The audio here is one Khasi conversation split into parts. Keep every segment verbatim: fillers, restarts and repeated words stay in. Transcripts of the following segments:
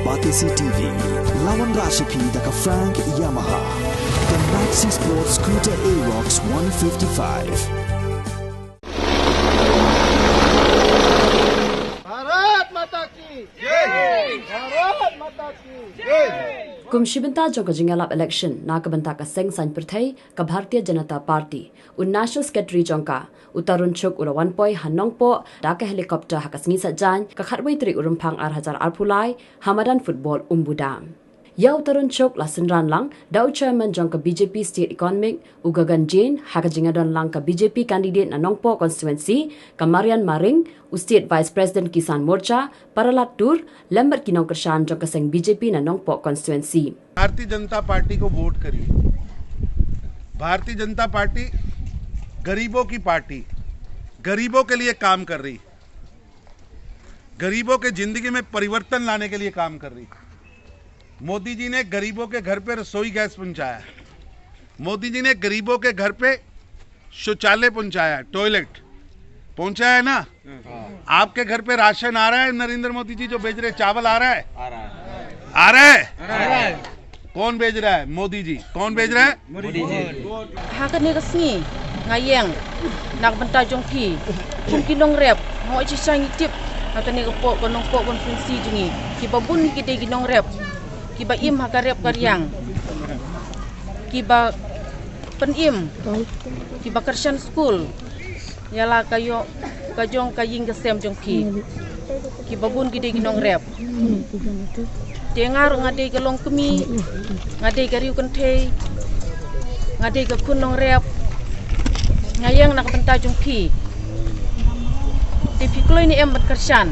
Batesi T V, la wanrah sha phi da ka Frank Yamaha. The Maxi Sport Scooter Aerox one fifty-five. भारत माता की जय। भारत माता की जय। Kum shi bynta jong ka jingïalap election na ka bynta ka seng saiñ pyrthei ka Bharatiya Janata Party, u National Secretary jong ka, u Tarun Chugh, u la wan poi ha Nongpoh da ka helicopter ha ka sngi Saitjaiñ, ka khatwei tarik u Rymphang ar hajar arphew lai, ha madan football Umbuda. Ïa u Tarun Chugh la synran lang da u chairman jong ka B J P State Economic, u Gagan Jain, ha ka jingïadon lang ka B J P candidate na Nongpoh constituency, ka Marian Maring, u State Vice President Kisan Morcha, para lat tur, lem bad ki nongkyrshan jong ka seng B J P na Nongpoh constituency. भारतीय जनता पार्टी को वोट करिए। भारतीय जनता पार्टी गरीबों की पार्टी, गरीबों के लिए काम कर रही, गरीबों के जिंदगी में परिवर्तन लाने के लिए काम कर रही। मोदी जी ने गरीबों के घर पे रसोई गैस पहुंचाया, मोदी जी ने गरीबों के घर पे शौचालय पहुंचाया, टॉयलेट पहुंचाया है ना। आपके घर पे राशन आ रहा है नरेंद्र मोदी जी जो भेज रहे, चावल आ रहा है? आ रहा है। आ रहा है। कौन भेज रहा है? मोदी जी। कौन भेज रहा है? मोदी जी। Ha kane ka sngi nga ïeng na ka bynta jong phi kum ki nongrep, nga ong shisha ngi tip ha kane ka pok ka Nongpoh constituency jong ngi, kiba bun ki dei ki nongrep kiba im ha ka rep ka riang, kiba pynim, kiba kyrshan skul ïa la ka ïoh ka jong ka ïing ka sem jong phi, kiba bun ki dei ki nongrep. Te nga ruh nga dei ka longkmie, nga dei ka riewkynthei, nga dei ka khun nongrep. Nga ïeng na ka bynta jong phi. Te phi kloi ne em ban kyrshan?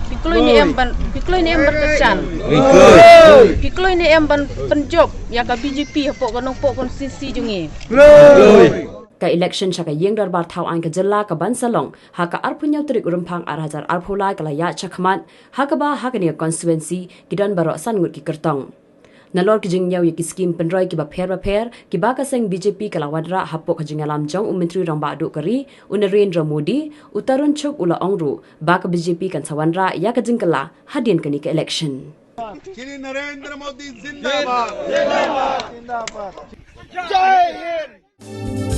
Phi kloi ne em ban, phi kloi ne em ban kyrshan? Phi kloi ne em ban pynjop ïa ka B J P hapoh ka Nongpoh constituency jong ngi? Kloi. Ka election sha ka ïing dorbar thaw aiñ ka jylla ka ban sa long ha ka arphew hynñiew tarik u Rymphang ar hajar arphew lai ka la ïaid shakhmat, ha kaba ha kane ka constituency ki don baroh san ngut ki kyrtong. Nalor ki jingñiew ïa ki skim pynroi kiba pher bapher kiba ka seng B J P ka la wanrah hapoh ka jingïalam jong u Myntri Rangbah Duh ka ri, u Narendra Modi, u Tarun Chugh u la ong ruh ba ka B J P kan sa wanrah ïa ka jingkylla hadien kane ka election. श्री नरेंद्र मोदी जिंदाबाद। जिंदाबाद। जय हिंद।